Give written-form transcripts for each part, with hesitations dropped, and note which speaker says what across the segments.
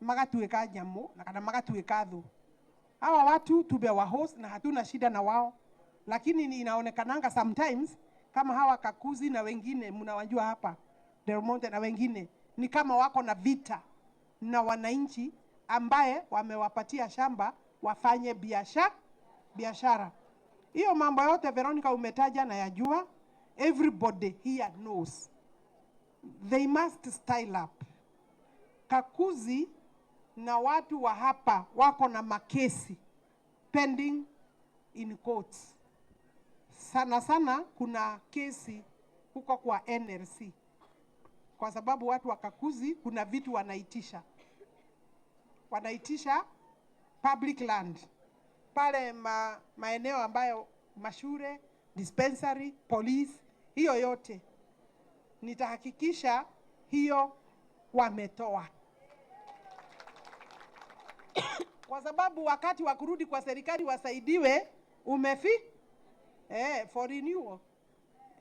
Speaker 1: Magatuĩka nyamũ na kana magatuĩka thũ. Hawa watu tumewa host na hatuna shida na wao, lakini inaonekananga sometimes kama hawa Kakuzi na wengine mnawajua hapa Del Monte na wengine ni kama wako na vita na wananchi ambaye wamewapatia shamba wafanye biashara. Hiyo mambo yote Veronica umetaja na yajua, everybody here knows. They must style up. Kakuzi na watu wa hapa wako na makesi pending in courts. Sana sana kuna kesi huko kwa NLC, kwa sababu watu wa Kakuzi kuna vitu wanaitisha. Wanaitisha public land pale maeneo ambayo mashule, dispensary, police, hiyo yote nitahakikisha hiyo wametoa. Kwa sababu wakati wa kurudi kwa serikali wasaidiwe for renewal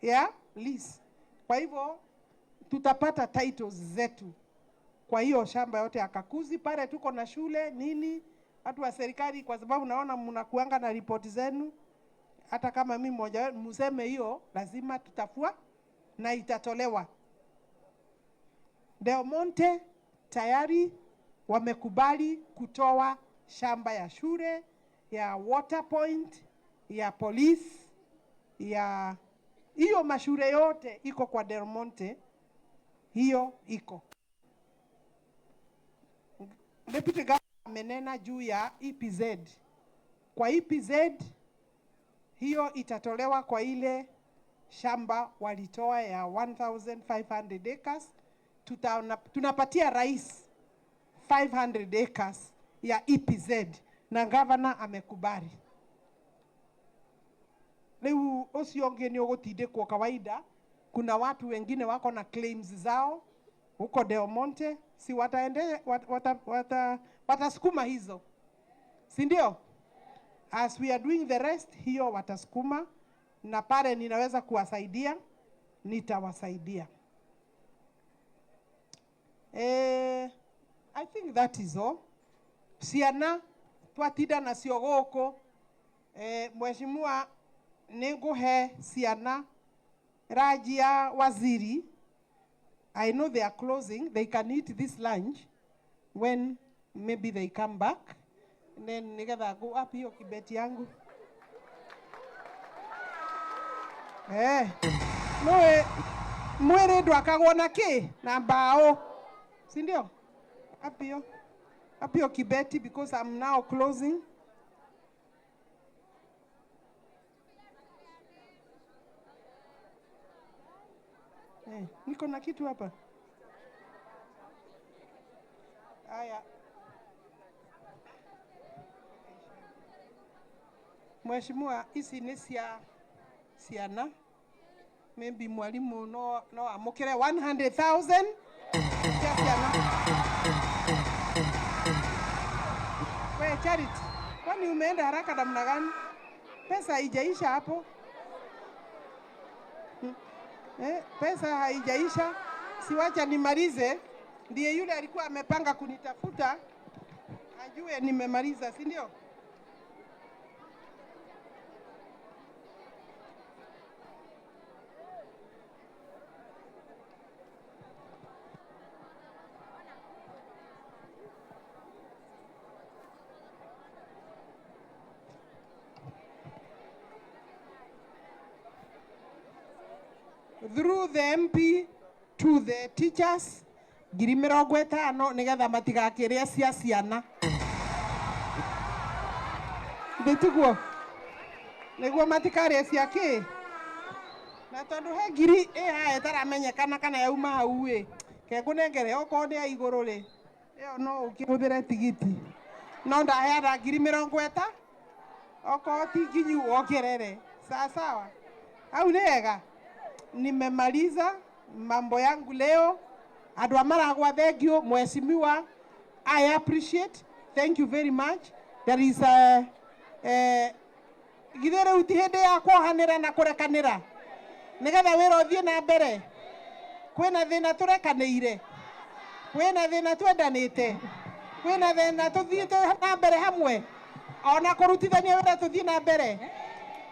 Speaker 1: ya lease. Kwa hivyo tutapata titles zetu kwa hiyo shamba yote ya Kakuzi pale tuko na shule nini, watu wa serikali, kwa sababu naona mnakuanga na ripoti zenu, hata kama mimi mmoja wenu mseme hiyo lazima tutafua na itatolewa. Del Monte tayari wamekubali kutoa shamba ya shule, ya water point, ya police, ya hiyo mashule yote iko kwa Del Monte, hiyo iko. Deputy Governor amenena juu ya EPZ. Kwa EPZ hiyo itatolewa kwa ile shamba walitoa ya 1500 acres. Tunapatia rais 500 acres ya EPZ na governor amekubali. Riu ucio ungi ni ugutindikwo kawaida. Kuna watu wengine wako na claims zao huko Del Monte, si watasukuma hizo, si ndio? As we are doing the rest, hiyo watasukuma, na pale ninaweza kuwasaidia, nitawasaidia. I think that is all. Ciana twatinda nacio guku. Mheshimiwa, ninguhe ciana ranji ya waziri. I know they are closing. They can eat this lunch when maybe they come back. And then nigetha go up hiyo kibeti yangu. Noe mwere ndwakagwo na ki na mbao, si ndio? Up hiyo kibeti because I'm now closing. Niko na kitu hapa. Haya. Mheshimiwa, ici ni cia ciana. Maybe mwalimu no amukire 100,000 cia ciana. We Charity, kwani umeenda haraka namna gani? Pesa haijaisha hapo. Pesa haijaisha. Siwacha nimalize. Ndiye yule alikuwa amepanga kunitafuta ajue nimemaliza, si ndio? Through the MP to the teachers, ngiri mĩrongo ĩtano nĩgetha matigakĩrĩe cia ciana. Ndĩtiguo? Nĩguo matikarĩe cia kĩ? Na tondũ he ngiri ĩ haha ĩtaramenyekana kana yauma hau ĩ, ke ngũnengere okorwo nĩ ya igũrũ rĩ, ĩyo no ũkĩhũthĩre tigiti. No ndaheana ngiri mĩrongo ĩta, okorwo ti nginyu wongerere. Sawa sawa. Hau nĩ wega. Nimemaliza mambo yangu leo. Andũ a Maragwa, thank you mheshimiwa, I appreciate, thank you very much. There is a githĩ rĩu ti hĩndĩ ya kuohanĩra na kũrekanĩra nĩgetha wĩra ũthiĩ na mbere. Kwĩna thĩna tũrekanĩire, kwĩna thĩna twendanĩte. Kwĩna thĩna tũthiĩte na mbere hamwe ona kũrutithania wĩra tũthiĩ na mbere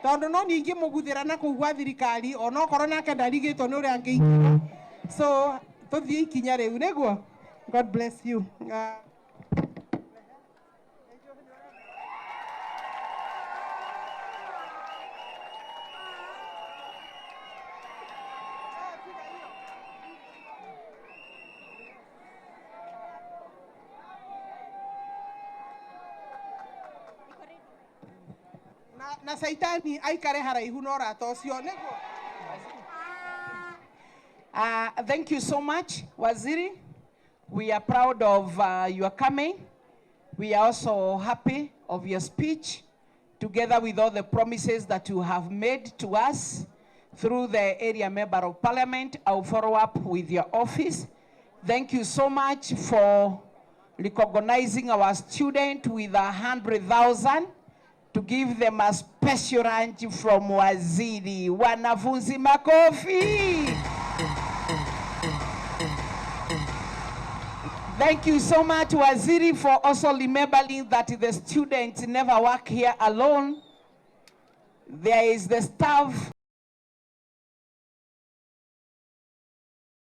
Speaker 1: tondũ no ningĩ mũguthĩra na kũu gwa thirikari onokorwo nake ndarigĩtwo nĩ ũrĩa angĩingĩra, so tũthiĩ ikinya rĩu nĩguo. God bless you. Na Saitani aikare haraihu na ũrata ũcio nĩguo.
Speaker 2: Thank you so much, Waziri. We are proud of your coming. We are also happy of your speech, together with all the promises that you have made to us through the area member of parliament. I'll follow up with your office. Thank you so much for recognizing our student with 100,000 to give them a special lunch from Waziri. Wanafunzi, makofi. Thank you so much, Waziri, for also remembering that the students never work here alone. There is the staff.